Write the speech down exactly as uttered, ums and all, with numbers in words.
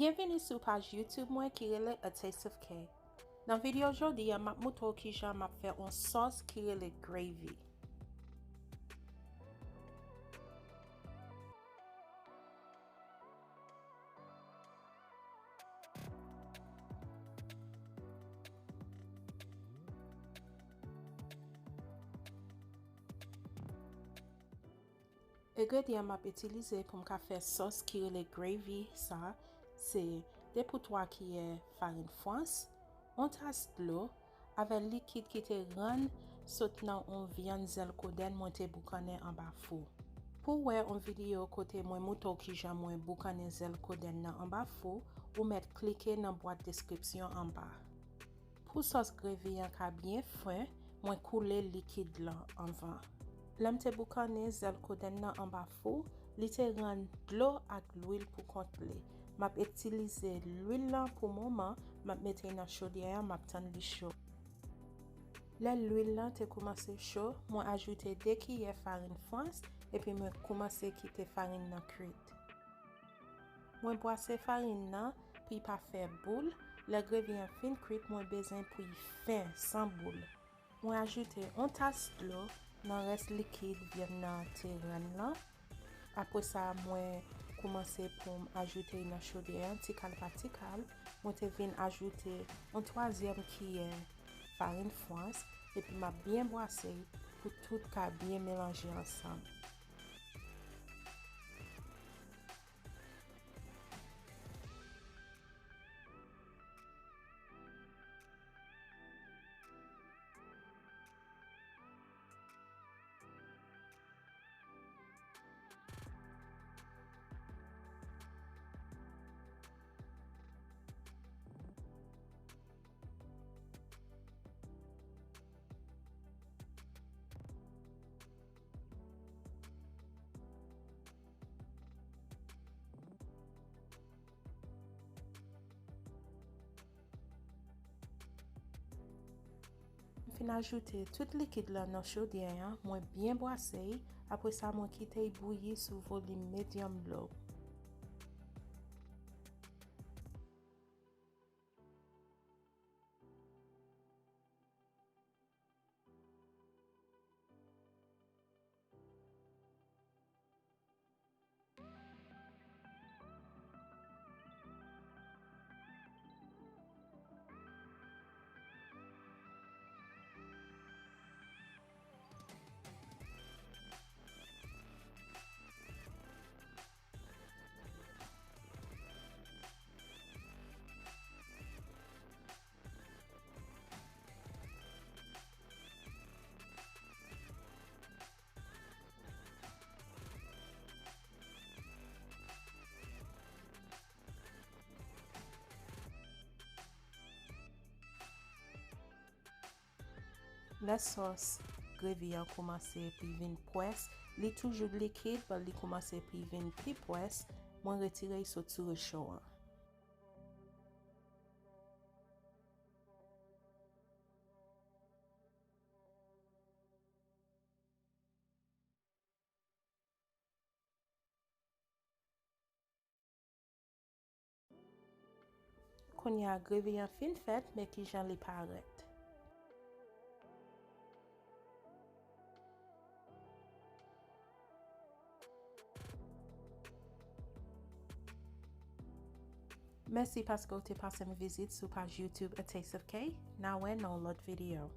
Byenvini sou paj YouTube mwen ki rele A Taste of K. Nan videyo jodi a, m ap moutre w kijan m ap fè yon sòs ki rele gravy. Engredyan m ap itilize pou m ka fè sòs ki rele gravy sa, se de pou twa kiyè farin fwans, yon tas dlo, avè likid ki te rann sot nan yon vyann zèl kodèn mwen te boukannen anba fou. Pou w wè yon videyo kote mwen moutre w kijan mwen boukannen zèl kodèn nan anba fou, ou mèt klike nan bwat deskripsyon anba. Pou sòs gravy an ka byen fen, mwen koule likid lan anvan. Lè m te boukannen zèl kodèn nan anba fou, li te rann dlo ak lwil pou kont li. M ap itilize lwil lan pou moman, m ap mete nan chodyè an, m ap tann li cho. Lè lwil lan te koumanse cho, mwen ajoute de kiyè farin fwans, epi mwen koumanse kite farin nan kwit. Mwen bwase farin nan pou l pa fè boul. Lè gravy an fin kwit, mwen bezwen pou l fen, san boul. Mwen ajoute yon tas dlo nan rès likid vyann nan te rann lan. Apre sa, mwen koumanse pou m ajoute nan chodyè an, tikal pa tikal. Mwen te vin ajoute yon twazyèm kiyè farin fwans, epi m ap byen bwase pou tout ka byen melanje ansanm. M fin ajoute tout likid lan nan chodyè an, mwen byen bwase l, apre sa mwen kite l bouyi sou volim medium low. Lè sòs gravy an koumanse pou l vin pwès, li toujou likid, but li koumanse pou l vin pi pwès, mwen retire l sot sou recho an. Kounye a gravy an fin fèt, men kijan li parèt. Mèsi paske w te pase m vizit sou paj YouTube A Taste of K. N a wè nan yon lòt videyo.